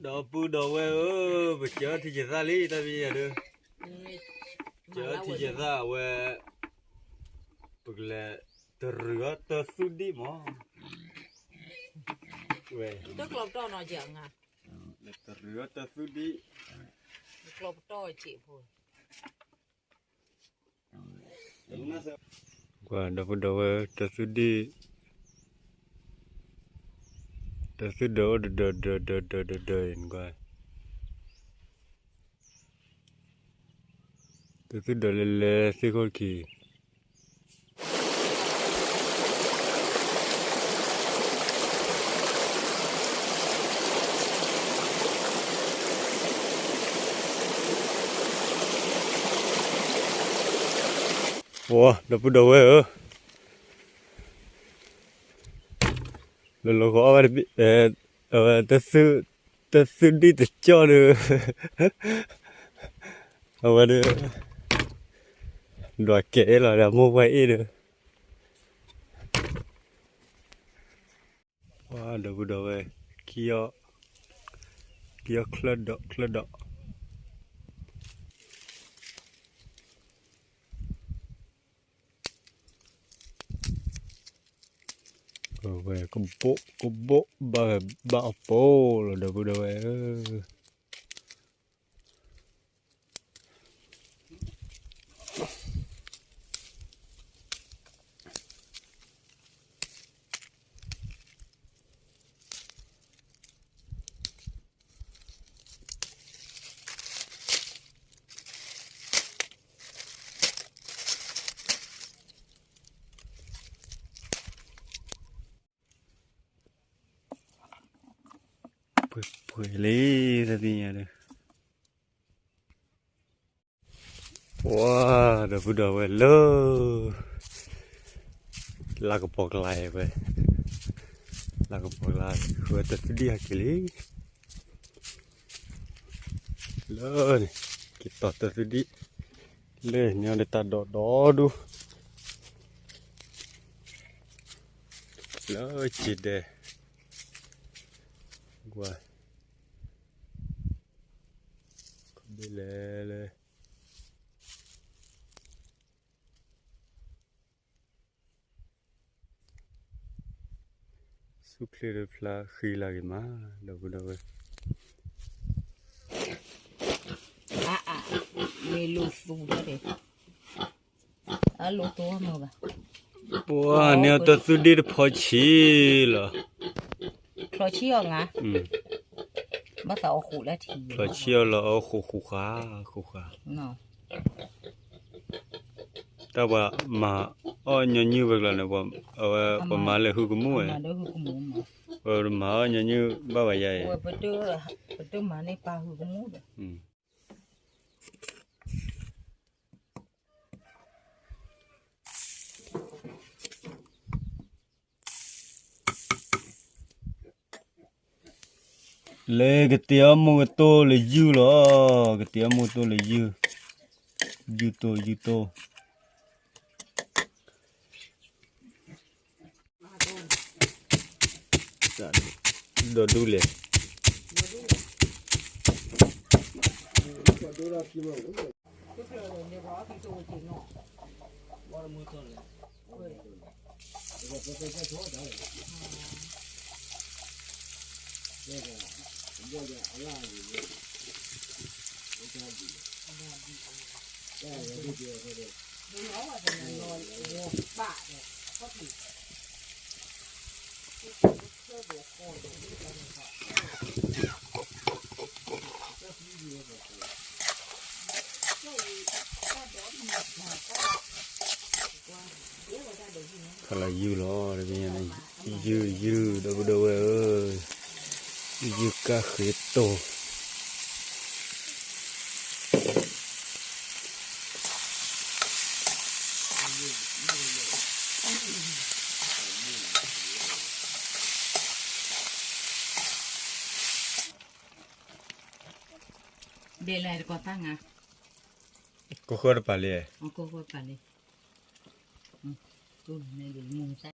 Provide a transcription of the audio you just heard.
ဒီပုၢ်ဒီဝဲၢ်ဧၢ, ပစၢထံယသၣ်လံ တၢ်မံၤယၤဒီး, စၢထံယသၣ်အဝဲ, ပကလဲၤတရံးအီၣ်တၢ်သူၣ်ဒံၣ်မး, ဝဲ, တရံးအီၣ်တၢ်သူၣ်ဒံၣ်, ပှၤဒီပုၢ်ဒီဝဲၢ် တၢ်သူၣ်ဒံၣ်, တၢ်သူၣ်ဒၢအိၣ်တဒၢဒၢဒၢဒၢဒၢဒၢအံၤနကွၢ်, တၢ်သူၣ်ဒၢလဲၤလဲၤသ့ၣ်ခိၣ်တခံ ပှၤဒီပုၢ်ဒီဝဲၢ်ဧၢ, လီၤလီၤဃီအီၣ်ဘၣ်တဘ့ၣ်, အဝဲ, တၢ်သူၣ်ဒံၣ်တကၠီၣ်ဒီး, အဝဲဒီး, ဒွးကဲအ့ၣ်လီၤဒီး မိၢ်ပှၢ်အ့ၣ်ဒီး, ပှၤဒီပုၢ်ဒီဝဲၢ်, ခံအီၣ်, ခံအီၣ်ချၢၣ်ဒီးချၢၣ်ဒီး ကဝဲကဘိၣ်ကဘိၣ် ဘၣ်ဝဲဘၣ်အီၤပိာ်လီၤ ဒီပုၢ်ဒီဝဲၢ်ဧၢ. ပှဲၤပှဲၤလံ တၢ်သ့ၣ်ညါဒီး, ပှၤဒီပုၢ်ဒီဝဲၢ်လၢ လၢကပီၤကျါအံၤဝဲ, လၢကပီၤကျါ ဃုတၢ်သူၣ်ဒံၣ်ဟဲက့ၤလံ, လၢန့ၣ် က့ၤတီၢ်တၢ်သူၣ်ဒံၣ်, လၢန့ၣ်ဒီးတၢ်ဒိးဒီဒူၣ်, လၢက့ၤဒဲး, ဝဲ, ခီဘ့ၣ်လဲၣ်လဲၣ် ဆူၣ်ချ့တဖျါဃံလၤက့ၤမး ဒီပုၢ်ဒီဝဲၢ်, မ့ၢ်လိၣ်သူၣ်ထီၣ်ဒံး, အလိၣ်သူၣ်မ့ၢ်ဘၣ်, ပှၤန့ၣ်တၢ်သူၣ်ဒံၣ်တဖီဆံးလီၤ, ဖီဆံးအီၤလီၤ အီၣ်ဃိးဃာ်ဃိးဃာ် တၢ်ပှၤမၤအီၣ်ညီနုၢ်ဝဲကျီၤန့ၣ်, အဝဲပှၤမၤလၢဟုကမူၣ်ဝဲ, ပှၤမၤအီၣ်ညီနုၢ်ဘၣ်ဝဲယါအံၤ, ပတမၤန့ၢ်ပာ်ဟုကမူၣ်ဒီး လဲၤကတဲအီၣ်မူကတိၢ်လၢယုၢ်လီၤ, ကတဲအီၣ်မူကတိၢ်လၢယုၢ်, ယုၢ်တိၢ်ယုၢ်တိၢ် ဒီဒူၣ်လဲၣ်, ဖးလီၤယုၢ်လီၤ, ယုၢ်ယုၢ် ဒီပုၢ်ဒီဝဲၢ်ဧၢ, ယုၢ်ကၣ်ဃ့တိၢ် ဒဲးလဲၣ်တကီၢ်သၣ်ငါ, ကီၢ်ဃၢတပၤလံ, ကီၢ်ဃၢပၤလံ, မူစ